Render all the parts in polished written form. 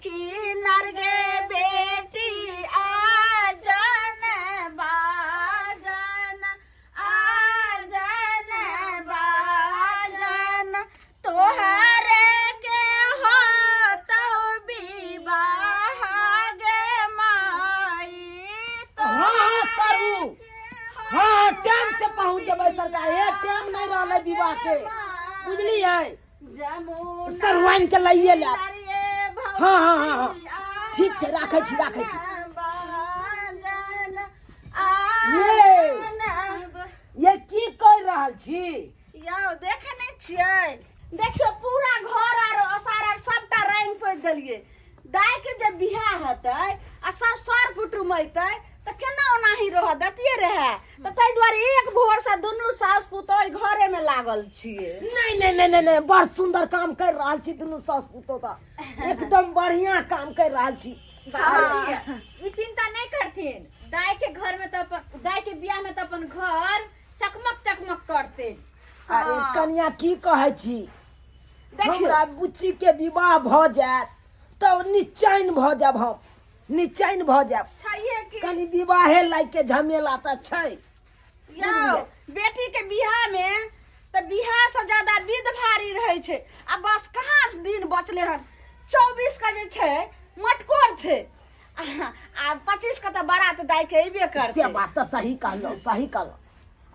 कि नरगे बेटी आजन बाजन आजन बाजन तोहरे के हो तो विवाह गे माई। हाँ सरू, हाँ, टाइम से पहुंच जेबै सरकार। हे, टाइम नहीं रहलै विवाह के, बुझलियै? सरवाइन के लइए ले। हाँ हाँ हाँ हाँ, ठीक छै, राखै छी, राखै छी। ये ये की कर रहल छी? यौ, देखे नहि छियै? देखियौ, पूरा घर आर ओसार आर सबटा रंग पोति देलियै। दाइ के जे बियाह हेतै आ सब सर कुटुम अयतै तऽ केना ओनाही रह दैतियै रहए? तऽ ताहि दुआरे एक भोर से दुनू सास पुतोह घरे में लागल छियै। नहीं नहीं नहीं नहीं नहीं, बड़ सुंदर काम कर रहल छी। दुनू सास पुतोह तऽ एकदम बढ़िया काम कर रहल छी। बाबूजी, ई चिंता नहीं करथिन। दाई के घर में तो अपन, दाई के बियाह में तो अपन घर चकमक चकमक करते। अरे कनिया, की कहै छी? देखियौ। हमरा बुच्ची के विवाह भऽ जायत तब निचैन भऽ जायब, हम निचैन भऽ जायब। छैहे कि? कनि विवाहे लायक के झमेला तऽ छै। यौ, बेटी के बियाह में तऽ बियाह से ज्यादा विध भारी रहै छै। आ बस कहाँ दिन बचले हन? 24 के जे छै मटकोर छै आ 25 के तऽ बारात दाइ के अयबे करतै। से बात तऽ सही कहलहुँ, सही कहलहुँ।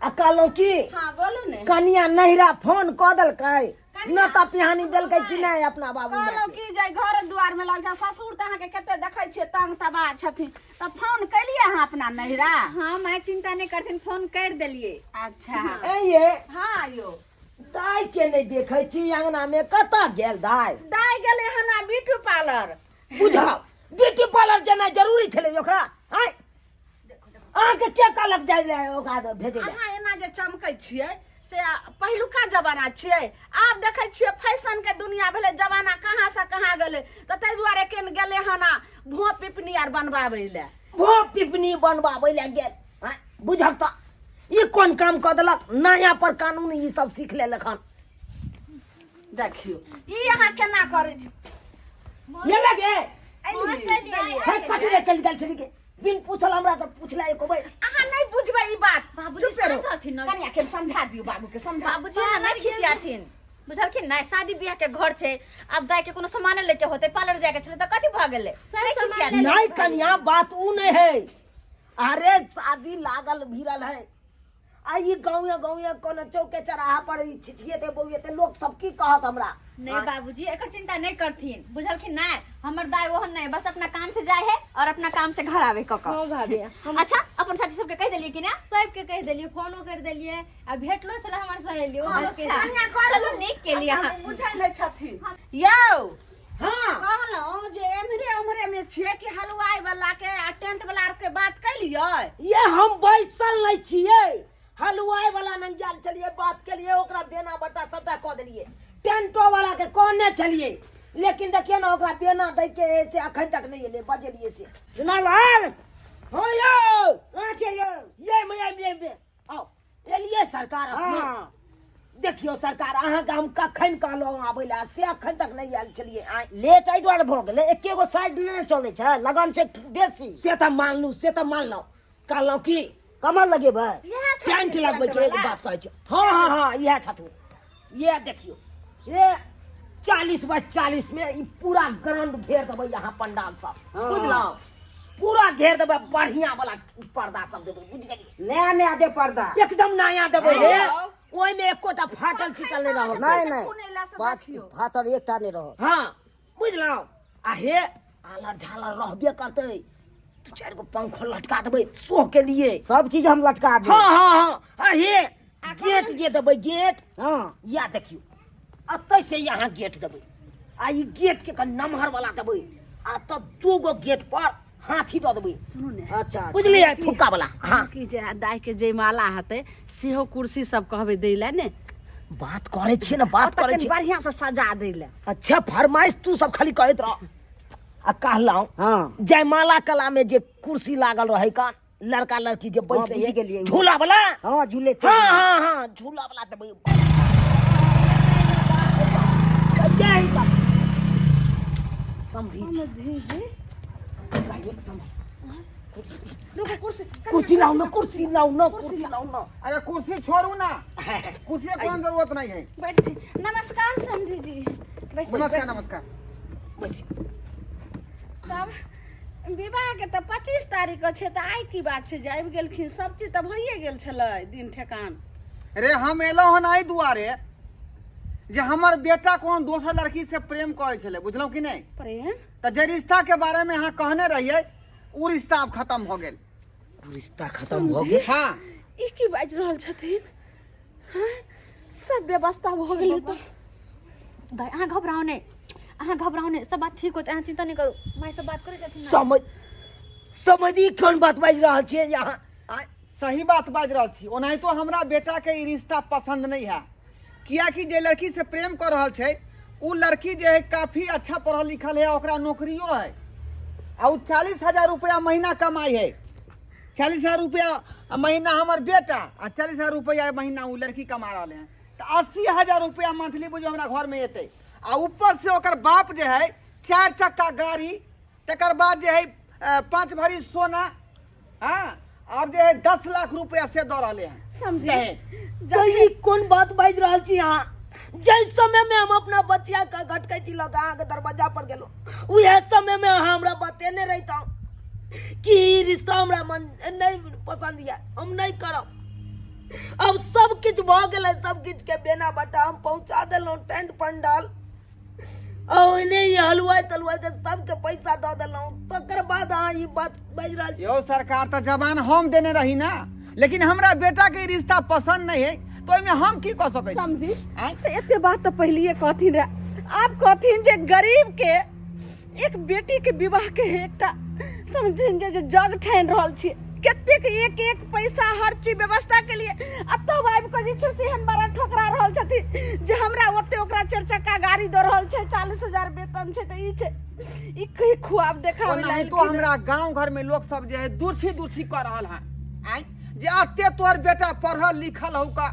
आ कहलहुँ की? हाँ, बोलू ने। कनिया नैहरा फोन कऽ देलकै न तऽ पिहानी देलकै कि नहि अपना बाबू माय कहलहुँ के? की जे घर दुआर में लागल छै, ससुर तऽ अहाँके कते देखै छियै तंग तबाह छथिन। तऽ फोन केलियै अहाँ अपना नैहरा? हाँ माय, चिंता नहीं करथिन, फोन कर देलिए। अच्छा। ए ये। हाँ यौ। दाइ के नहि देखै छी अंगना में, कतऽ गेल दाइ? दाइ गेलै हन आ ब्यूटी पार्लर। बुझाउ, ब्यूटी पार्लर जेनाइ जरूरी छलै ओकरा? आँय, अहाँके के कहलक जाइ लए, ओकरा भेजै लए? अहाँ एना जे चमकै छियै से पहिलुका जमाना छियै। आब देखै छियै फैशन के दुनिया भेलै, जमाना कहाँ से कहाँ गेलै। तऽ ताहि दुआरे केन गेलै हन आ भों पिपनी आर बनबाबै लए। भों पिपनी बनबाबै लए गेल? आँय, बुझक तऽ ई कोन काम कऽ देलक? नया पर कानून ई सब सीख लेलक हन। देखियौ, ई अहाँ केना करै छी? ये लगे। हाँ, चलि एलियै। हे, कथी ले चलि गेल छली के? बिन पूछल हमरा से पूछला एको बेर? अहाँ नहीं बुझबै ई बात। बाबूजी चुप रहो। शांत रहथिन ने। कनिया के समझा दियौ, बाबू के समझा। बाबूजी, अहाँ नहीं खिसियाथिन, बुझलखिन? नहि, शादी बियाह के घर छै। आब दाइ के कोनो सामान लेके होते, पार्लर जाय के छलै तऽ कथी भऽ गेलै? नहि खिसियाथिन। नहीं कनिया, बात ऊ नहीं है। अरे, शादी लागल भिड़ल है आ ई गाँवे गाँवे कोनो चौके चौराहा पर ई छिछिएते बौएते, लोक सब की कहत हमरा? नहीं बाबूजी, एकर चिंता नहीं करथिन, बुझलखिन? नहीं, हमर दाई ओहन नहीं, बस अपना काम से जाए है और अपना काम से घर आवे कऽ कऽ। हाँ भाभी, हम अच्छा, अपन साथी सबके कहि देलियै कि ना? सबके कहि देलियै, फोनो करि देलियै आ भेटलो छलै हमर सहेली, ओहो अच्छा। कहि कनिया करू। चलू, नीक केलियै अहाँ। बुझै नहि छथिन यौ। हाँ। कहलहुँ जे एम्हरे ओम्हरे में छियै कि हलवाई वाला के आ टेंट वाला आर के बात कैलियै? ये, हम बैसल नहीं छियै। हलवाई वाला नंग गेल छलियै, बात केलियै, ओकरा बेना बट्टा सबटा कऽ देलियै। टेंटो वाला के कहने छलियै, लेकिन देखियौ ने, ओकरा बेना दै के है से अखन तक नहीं एलै। बजेलियै से। चुनालाल। हाँ यौ। कहाँ छियै यौ? ये ये ये ये, आओ, एलियै सरकार अपने। हाँ। देखियौ सरकार, अहाँके हम कखन कहलहुँ आबै लए, से अखन तक नहि आयल छलियै आँय। लेट एहि दुआरे भऽ गेलै, एके गो साइज नहि ने चलै छै, लगन छै बेसी। से तऽ मानलहुँ, से तऽ मानलहुँ। कहलहुँ की? कमर लगेबै? इएह छथिन टेंट लगबै के एगो वाला? बात कहै छी। हाँ हाँ हाँ, इएह छथुन। ये देखियौ, ये 40 बाय 40 में ई पूरा ग्राउंड घेर देबै यहाँ पंडाल सब। हाँ। बुझलहुँ? पूरा घेर देबै, बढ़िया वाला पर्दा सब देबै, बुझ गेलियै? नया नया दे पर्दा। एकदम नया देबै हे। यौ। ओहिमे एकोटा फाटल चिटल नहि रहल। नहि नहि। खून अयला से बात देखियौ। फातर एकटा नहि रहत। हाँ, बुझलहुँ? आ हे, आलर झालर रहबे करतै, दू चारि गो पंखो लटका देबै शो के लिए। सब चीज हम लटका देब। हाँ हाँ हाँ, आ हे, गेट जे देबै, गेट। हाँ। या देखियौ, एतै से यहाँ गेट देबै आ ई गेट के कनि नमहर वाला देबै आ तब दू गो गेट पर हाथी दऽ देबै। सुनू ने। अच्छा अच्छा। बुझलियै? फुक्का वाला। हाँ। की जे दाइ के जयमाला हेतै, सेहो कुर्सी सब कहबै दै लए ने। बात करै छियै ने, बात ओतऽ करै कनि छियै। बढ़िआँ से सजा दै लए। अच्छा, फरमाइश तू सब खाली करैत रह। आ कहलहुँ, हाँ। जयमाला कला में जे कुर्सी लागल रहै कान, लड़का लड़की जे बैसै बुझि गेलियै। झूला वाला। हाँ, झूले। हाँ हाँ हाँ, झूला वाला देबै। जय हिंद। समधी समधी जी गायक समधी। रुको, कुर्सी। कुर्सी लाओ ना, कुर्सी लाओ ना, कुर्सी लाओ ना। अरे कुर्सी छोड़ू ना, कुर्सी के कोनो जरूरत नहीं है। बैठती। नमस्कार समधी जी, बैठती। नमस्कार नमस्कार। बस। तब विवाह के तऽ 25 तारीख के छै, तऽ आइ की बात छै जे आबि गेलखिन? सब चीज तऽ भइए गेल छलै दिन ठेकान। रे, हम एलहुँ हन एहि दुआरे जे हमर बेटा कोनो दोसर लड़की से प्रेम करै छलै, बुझलहुँ कि नहि? प्रेम? तऽ जे रिश्ता के बारे में अहाँ कहने रहियै, ओ रिश्ता आब खत्म हो गेल। रिश्ता खत्म हो गेल? हाँ। ई की बाजि रहल छथिन? हाँ? सब व्यवस्था भऽ गेलै तऽ? दाइ, अहाँ घबराउ नहि, अहाँ घबराउ नहि, सब बात ठीक होतै, अहाँ चिंता नहि करू। माय सब बात करै छथिन ना। समझ समझी, कोन बात बाजि रहल छियै यहाँ? आँय? सही बात बाजि रहल छी। ओनाहितो हमरा बेटा के ई रिश्ता पसंद नहीं है, कियाकि जे लड़की से प्रेम कर रहल छै, उ लड़की जे है काफी अच्छा पढ़ल लिखल है, ओकरा नौकरियो है आ उ 40,000 रुपया महीना कमाई है। 40,000 रुपया महीना हमर बेटा आ 40,000 रुपया महीना उ लड़की कमा रहल है, तऽ 80,000 रुपया मंथली बुझो हमरा घर में एतै। आ ऊपर से ओकर बाप जे है 4 चक्का गाड़ी, तकर बाद जे है 5 भरी सोना, हाँ, और जे है 10 लाख रुपया से दऽ रहले हैं। समझी। तऽ ई कोन बात बाजि रहल छी अहाँ? जाहि समय में हम अपना बचिया के घटकैती लऽ कऽ अहाँके दरवाजा पर गेलहुँ, उएह समय में अहाँ हमरा बतेने रहितहुँ कि ई रिश्ता हमरा मन नहि पसंद यऽ, हम नहि करब। अब सब किछु भऽ गेलै, सब किछु के बेना बटा हम पहुँचा देलहुँ, टेंट पंडाल आ ओहिने ई हलुआई तलुआई के सबके पैसा दऽ देलहुँ, तकर बाद अहाँ ई बात बाजि रहल छी? यौ सरकार, तऽ जबान हम देने रही ना, लेकिन हमरा बेटा के ई रिश्ता पसंद नहीं है, तो ओहिमे हम की कऽ सकै छी? समझी। आँय? तऽ एते बात तऽ पहिलिए कहथिन रहे, आब कहथिन जे गरीब के एक बेटी के विवाह के एकटा समझथिन जे जग ठानि रहल छी, कतेक एक एक पैसा हर चीज व्यवस्था के लिए, आ तब आबि कऽ जे छै से एहन बड़ा ठोकरा रहल छथिन जे हमरा ओते ओकरा 4 चक्का गाड़ी दऽ रहल छै, 40,000 वेतन छै, तऽ ई छै ई की खुआब देखाबै ला ओनाहितो एलखिन? हमरा गांव घर में लोग सब जे है दुर्छी दुर्छी कऽ रहल है, आँय, जे अते तोहर बेटा पढ़ल लिखल हौ का,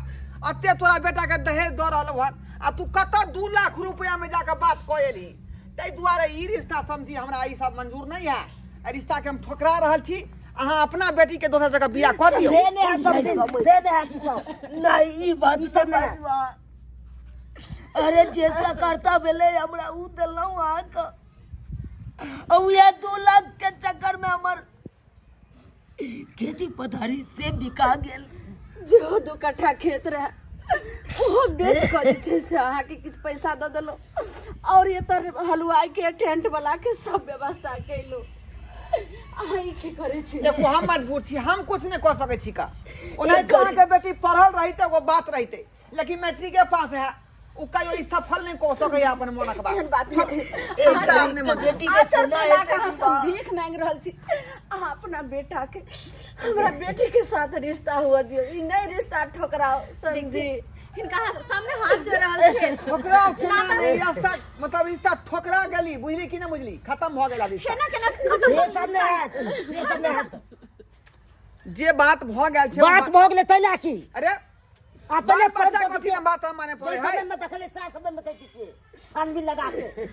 अते तोरा बेटा के दहेज दऽ रहल हन, आ तू कतऽ 2 लाख रुपया में जाके बात कऽ एलही? ताहि दुआरे ई रिश्ता समझी हमरा ई सब मंजूर नहीं है, एहि रिश्ता के हम ठोकरा रहल छी। अहाँ अपना बेटी के दोसर जगह बियाह कऽ दियौ। से नहि हैत सब दिन, से नहि हैत ई सब। नहीं, ई बात ई सब नहि नहि। बाजू अहाँ। अरे जे सकर्ता भेलै हमरा, उ देलहुँ अहाँके, आ उएह 2 लाख के चक्कर में हमर खेती पथारी से बिका गेल। जेहो 2 कट्ठा खेत रहे, ओहो बेच कऽ जे छै से अहाँके किछु पैसा दऽ देलहुँ, आओर एतऽ हलुआई के टेंट वाला के सब व्यवस्था केलहुँ। अहाँ ई की करै छी? देखो, हम मजबूर छी, हम कुछ नहीं कऽ सकै छी का। ओनाहितो अहाँके बेटी पढ़ल रहिते एगो बात रहिते, लेकिन मैट्रिक के पास है, उ कहियो ई सफल नहीं कऽ सकैया अपन मोनक बात। एहन बात नहि। ई रिश्ता हम नहि मानब। बेटी के आचर कोना फैला एतै कऽ अहाँ सब विवाह? भीख मांगि रहल छी। अहाँ अपना बेटा के हमरा बेटी के साथ रिश्ता हुआ दियौ, ई नहि रिश्ता ठोकराओ समझी। हिनका सामने हाथ जोड़ रहल छै। ठोकराओ केना नहि रिश्ता, मतलब रिश्ता ठोकरा गेली, बुझली कि नहि बुझली? खत्म भऽ गेल आब रिश्ता। केना केना खत्म? से सब नहि हैत, से सब नहि हैत। जे बात भऽ गेल छै, ओ बात भऽ गेलै तै लए की? अरे आ पहिले बाल बच्चा कथी लए बात हम माने पड़े जे है? समय में देखले सएह समय में कहै छियै छानबीन लगा के।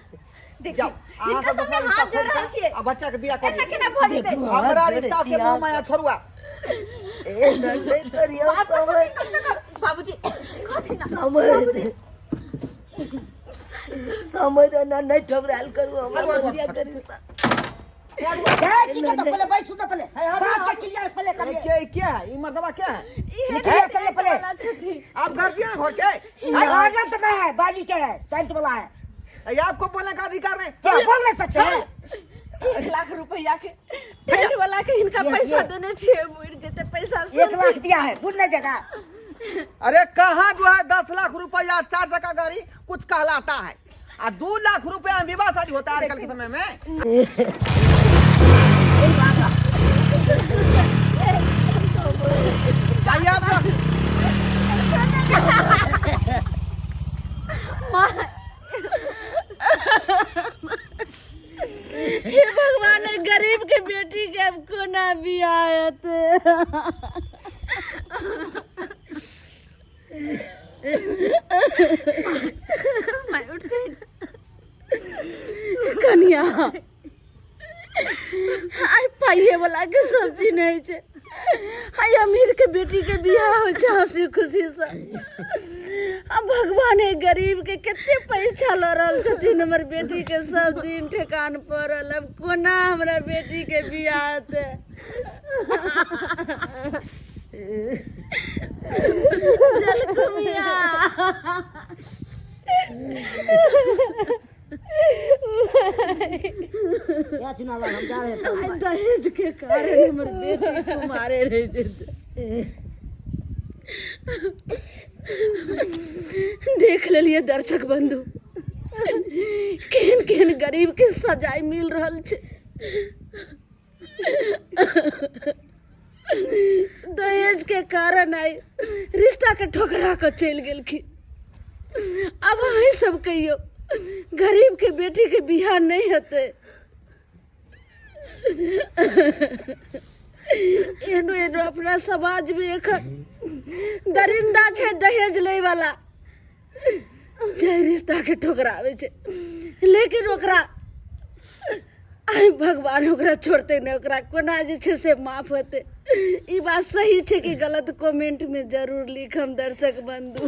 देखियौ, जाओ अहाँ हिनका सब सामने दोसरा हाथ रिश्ता जोड़ रहल खोजि छियै। कऽ आ बच्चा के बियाह कऽ एना दियौ। केना भऽ जेतै? देखू, हमरा हाथ रिश्ता से जोड़ै मोह माया छोड़ुआ। ए नहीं करियौ। बात तऽ समय सुनी कम से कम। बाबूजी कहथिन ना। समय दे, समय दे ना, नहीं ठोकरायल करू हमरा हट, हट, बचिया हट। के रिश्ता। जाइ छी कतऽ? पहिले बैसू तऽ, पहिले बात के क्लियर पहिले करियै। के क्या है ई मर्दबा, क्या है? इहे क्लियर करियै पहिले। वाला छथिन। आप घर दिए ना घर के? गार्जियन तो नहीं है, बाजी के है, टेंट वाला है। ये आपको बोलने का अधिकार नहीं। क्या बोल नहीं सकते हैं? 1 लाख रुपया के टेंट वाला के हिनका ये- पैसा ये। देने छियै, मुड़ि जेतै पैसा। 1 लाख दिया है, बुझ नहीं जगह। अरे कहाँ जो है 10 लाख रुपया, 4 चक्का गाड़ी कुछ कहलाता है, आ 2 लाख रुपया में विवाह शादी होता है आजकल के समय में? जाइए आप लोग। हे भगवान, एहि गरीब के बेटी के अब कोना बियाह हेतै? माय उठथिन। कनिया आइ पाइए वाला के सब चीज नहि छै। आइ अमीर के बेटी के बियाह होइ छै हंसी खुशी से। आ भगवान हे गरीब के कते पैसा लऽ रहल छथिन। हमर बेटी के सब दिन ठेकान पड़ल, अब कोना हमरा बेटी के बियाह हेतै? जलकुमिया या चुनाव हम जा रहे हैं। आइ दहेज के कारण हमर बेटी कुमारे रहि जेतै। देख लेलिए दर्शक बंधु, केहन केहन गरीब के सजाय मिल रहल छै दहेज के कारण। आइ रिश्ता के ठोकरा के चलि गेलखिन। आब अहीं सब कहियो, गरीब के बेटी के बियाह नहीं हेतै? एहनो एहनो अपना समाज में एखन दरिंदा छै दहेज लै वाला, जे रिश्ता के ठोकराबै छै, लेकिन ओकरा आइ भगवान ओकरा छोड़तै नहि। ओकरा कोना जे छै से माफ हेतै? ई बात सही छै कि गलत, कमेंट में जरूर लिखम दर्शक बंधु।